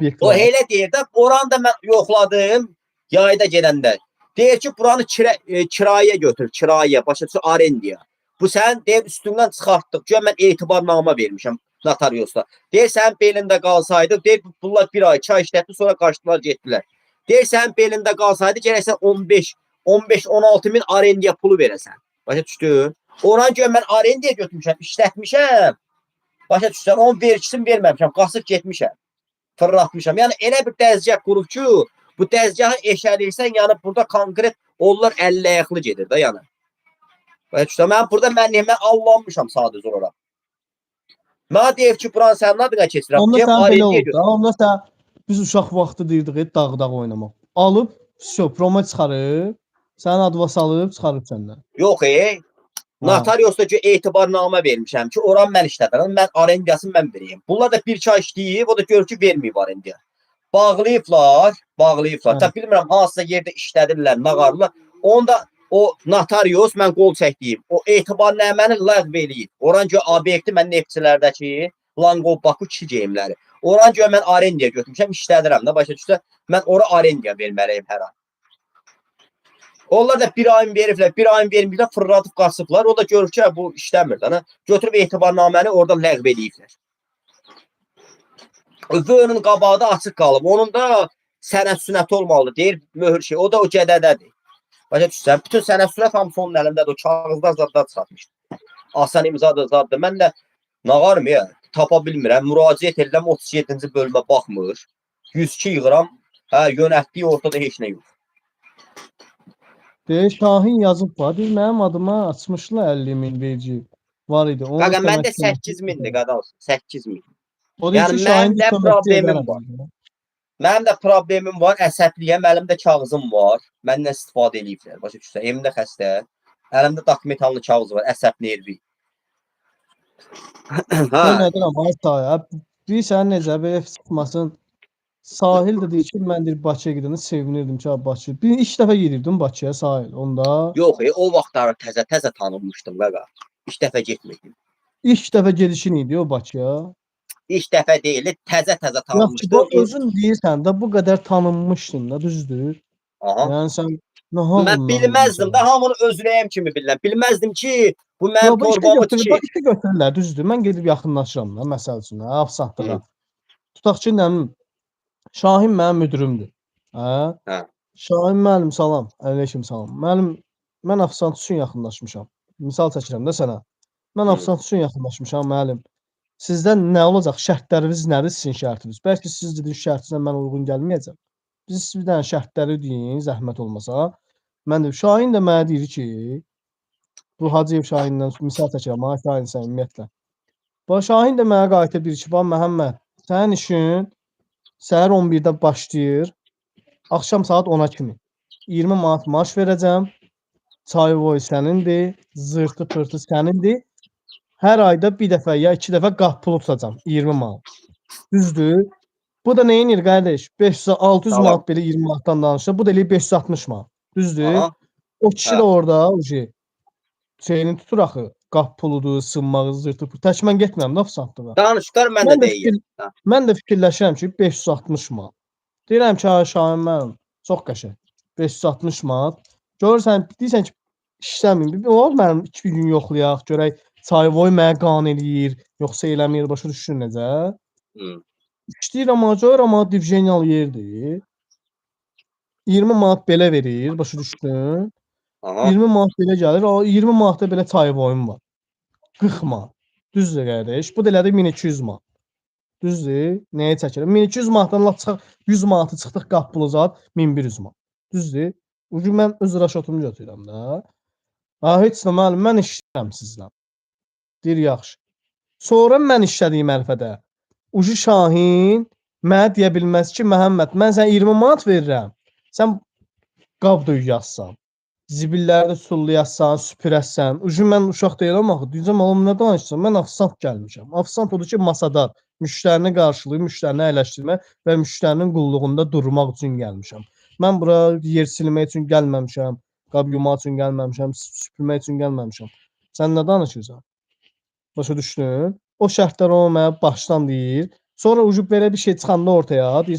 Obyekt O var. elə deyir də, oranı da mən yoxladım yayda gedəndə. Deyir ki, buranı kirayə götür, kirayə, başa düşürsən, arendaya. Bu sənin deyir üstündən çıxartdıq. Güya mən etibarnamə vermişəm notariusda. Deyir sənin belində qalsaydı, deyir bunlar bir ay, 2 ay işlətdi, sonra qaçdılar, getdilər. Deyir sənin belində qalsaydı, gərək sən 15 15-16 min arendaya pulu verəsən. Başa düşdün? Oranı güya mən arendaya götürmüşəm, işlətmişəm. Başa düşürsən, onun vergisini verməmişəm, qaçıb getmişəm. Fırlatmışam. Yəni elə bir dəzgah qurub ki, bu dəzgahı eşəlirsən, yəni burada konkret onlar əllə-ayaqlı gedir də yəni. Başa düşürsən? Mən burada mən allanmışam sadəcə olaraq. Mənə deyib ki, buranı sənin adına keçirəm. Onda Deyim, sən belə arendaya oldu götür. da. Onda sən biz uşaq vaxtı deyirdik dağ-dağ oynamaq. Alıb, vəsə, promo çıxarıb, sənin adına salıb, çıxarıb səndən. Yox, ey. Notariusda ki, etibarnamə vermişəm ki, oranı mən işlədirəm, mən arendiyasını mən vereyim. Bunlar da bir iki ay işləyib, o da görür ki, verməyib arendiya. Bağlayıblar, bağlayıblar. Hə. Ta bilmirəm hansısa yerdə işlədirlər, nağarlar. Onda o notarius mən qol çəkdiyim, o etibarnaməni ləğv eləyib. Oran ki, obyekti mən neftçilərdəki Lango Baku 2 geyimləri. Oran ki, mən arendiya götürmüşəm, işlədirəm də, başa düşürsən? Mən ora arendiya verməliyim hər ay. Onlar da bir ayın veriblər, bir ayın verməyiblər, fırladıb qaçıblar. O da görür ki, hə, bu işləmir də. Nə? Götürüb etibarnaməni orada ləğv eləyiblər. Vönün qabağı da açıq qalıb. Onun da sənəd sünəti olmalıdır. Deyir möhür şey. O da o gədədədir. Başa düşürsən? Bütün sənəd sünət hamısı onun əlindədir. O kağızlar zadlar çıxartmışdı. Asan imzadır zaddır. Mən də nağarım ya, tapa bilmirəm. Müraciət edirəm 37-ci bölümə baxmır. 102 yığıram. Hə, yönəltdiyi ortada heç nə yox. Deyir, Şahin yazıb var. Deyir, mənim adıma açmışlar 50 min vergi var idi. Onu Qaqa məndə köməkçi 8 mindir qadal. 8 min. O deyir Yəni ki, Şahin mənim də köməkçi problemim edərəm. var. Mənim də problemim var, əsəbliyəm, əlimdə kağızım var. Məndən istifadə eləyiblər. Başa düşürsən? Evimdə xəstə. Əlimdə dokumentallı kağız var, əsəb nervi. Hə. Mən nə deyirəm, ay saya. Deyirsən necə, belə çıxmasın. Sahil də deyir ki, mən deyir Bakıya gedəndə sevinirdim ki, ha, Bakı. Bir ilk dəfə gedirdim Bakıya sahil. Onda Yox, o vaxtlar təzə-təzə tanınmışdım qaqa. İlk dəfə getmirdim. İlk dəfə gedişin idi o Bakıya. İlk dəfə deyil, təzə-təzə Yaxşı, bu tanınmışdım. özün deyirsən də bu qədər tanınmışdın da, düzdür? Aha. Yəni sən nə halından Mən bilməzdim də, hamını öz ürəyim kimi bilirəm. Bilməzdim ki, bu mənim Yox, bu işə torbamı götürür, tikir. bax, işə götürürlər, düzdür? Mən gedib yaxınlaşıram da, məsəl üçün, hə, ofisantlığa. Tutaq ki, nə bilim, Şahin mənim müdürümdür. Hə? Hə. Şahin müəllim, salam. Əleykum salam. Müəllim, mən ofisant üçün yaxınlaşmışam. Misal çəkirəm də sənə. Mən ofisant üçün yaxınlaşmışam, müəllim. Sizdən nə olacaq? Şərtləriniz nədir sizin şərtiniz? Bəlkə siz dediniz şərtinizə mən uyğun gəlməyəcəm. Biz bir dənə şərtləri deyin, zəhmət olmasa. Mən də Şahin də mənə deyir ki, bu Hacıyev Şahindən misal çəkirəm, ha Şahin sən ümumiyyətlə. Bax Şahin də mənə qayıtıb deyir ki, bax Məhəmməd, sənin işin səhər 11-də başlayır, axşam saat 10-a kimi. 20 manat maaş verəcəm. Çay voy sənindir, zırtı pırtı sənindir. Hər ayda bir dəfə ya iki dəfə qap pulu tutacam 20 manat. Düzdür? Bu da nə edir qardaş? 500 600 Tamam. manat belə 20 manatdan danışır. Bu da eləyir 560 manat. Düzdür? Aha. O kişi Hə. də orada o şey şeyini tutur axı. Qap puludur, sınmağı, zırtı pırtı. Tək mən getmirəm də ofisantlığa. Danışıqlar mən də Mən də deyirəm. fikir, mən də fikirləşirəm ki, 560 manat. Deyirəm ki, ha Şahin müəllim, çox qəşəng. 560 manat. Görürsən, deyirsən ki, işləməyim. Bir olar mənim 2 gün yoxlayaq, görək çay voy mənə qan eləyir, yoxsa eləmir, başa düşürsən necə? Hı. İşləyirəm, amma görürəm, amma divjenyalı yerdir. 20 manat belə verir, başa düşdün? Aha. 20 manat belə gəlir, o 20 manatda belə çay voyum var. 40 manat. Düzdür qardaş? Bu da elədi 1200 manat. Düzdür? Nəyə çəkirəm? 1200 manatdan lap çıxaq 100 manatı çıxdıq qap pulu zat 1100 manat. Düzdür? Ucu mən öz raşotumu götürürəm də. Ha, heç nə müəllim, mən işləyirəm sizlə. Deyir yaxşı. Sonra mən işlədiyim ərəfədə Ucu Şahin mənə deyə bilməz ki, Məhəmməd, mən sənə 20 manat verirəm. Sən qab döyüyəsən. Zibilləri də sullayasan, süpürəsən. Ucu mən uşaq deyiləm axı. Deyəcəm, oğlum nə danışırsan? Mən ofisant gəlmişəm. Ofisant odur ki, masada müştərini qarşılayıb, müştərini əyləşdirmək və müştərinin qulluğunda durmaq üçün gəlmişəm. Mən bura yer silmək üçün gəlməmişəm, qab yumaq üçün gəlməmişəm, süpürmək üçün gəlməmişəm. Sən nə danışırsan? Başa düşdün? O şərtlər o mənə başdan deyir. Sonra ucub belə bir şey çıxanda ortaya, deyirsən